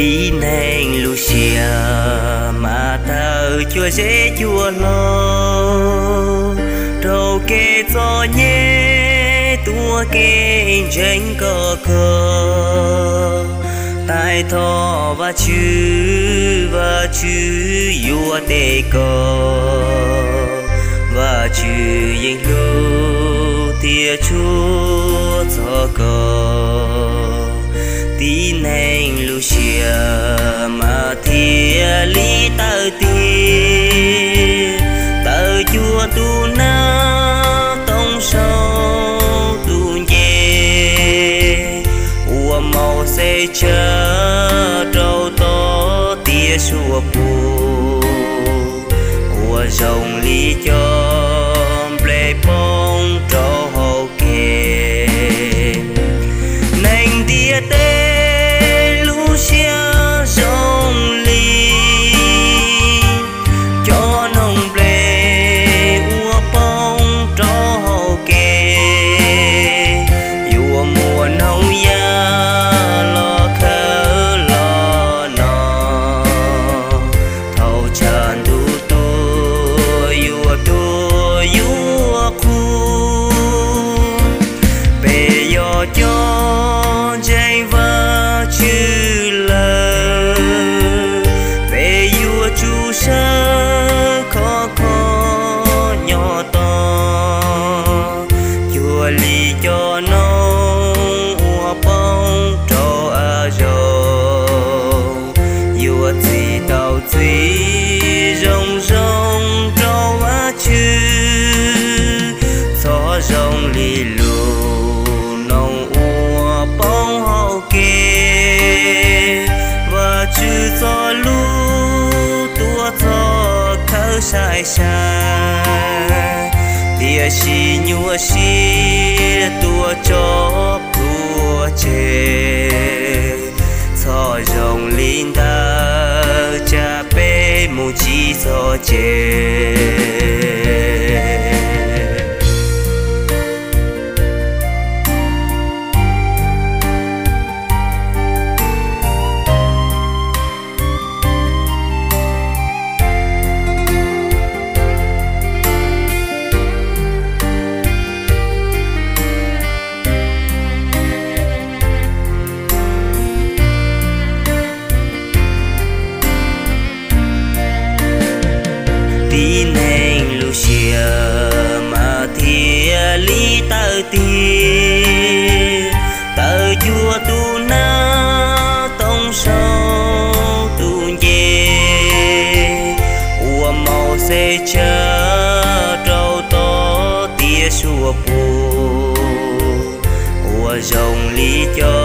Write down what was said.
Tib neeg lub siab mas tawg cuag zeb cuag hlo, raug kev txom nyem tuaj kev ntseeg kom kho. Tais thov Vajtswv, Vajtswv yuav teb koj. Vajtswv yeej hlub thiab tshua txog koj. Tib neeg lub siab mas thiaj li tawm tiag, tawm cuag tus nab tooj saum tus ncej, uas Mauxes tsawv rau tod tiaj suab puv, uas zoo li cov nplej poob rau hauv kev. Neeg ntiaj teb lub siab zoo li cov noog nplej uas poob rau hauv kev, yuav muaj noog yaj los khawb los no. Thaum tshav ntuj tuaj yuav tuag yuav qub, peb yog cov ntseeg Vajtswv lawm, peb yuav tsum sawv khov kho nyob tos, cuag li cov noog uas poob rau av zoov, yuav txi tau txiv zoo zoo rau Vajtswv, txhob zoo li lub noog uas poob hauv kev. Vajtswv txoj lus tuaj txog khawb sai sai, tiam sis nyuaj siab tuaj tso pluav tseg. Txhob zoo li ntawd tsam peb mus tsis txog tsev. Tib neeg lub siab mas thiaj li tawm tiag, tawm cuag tus nab tooj saum tus ncej, uas Mauxes tsawv rau tod tiaj suab puv, uas zoo li cov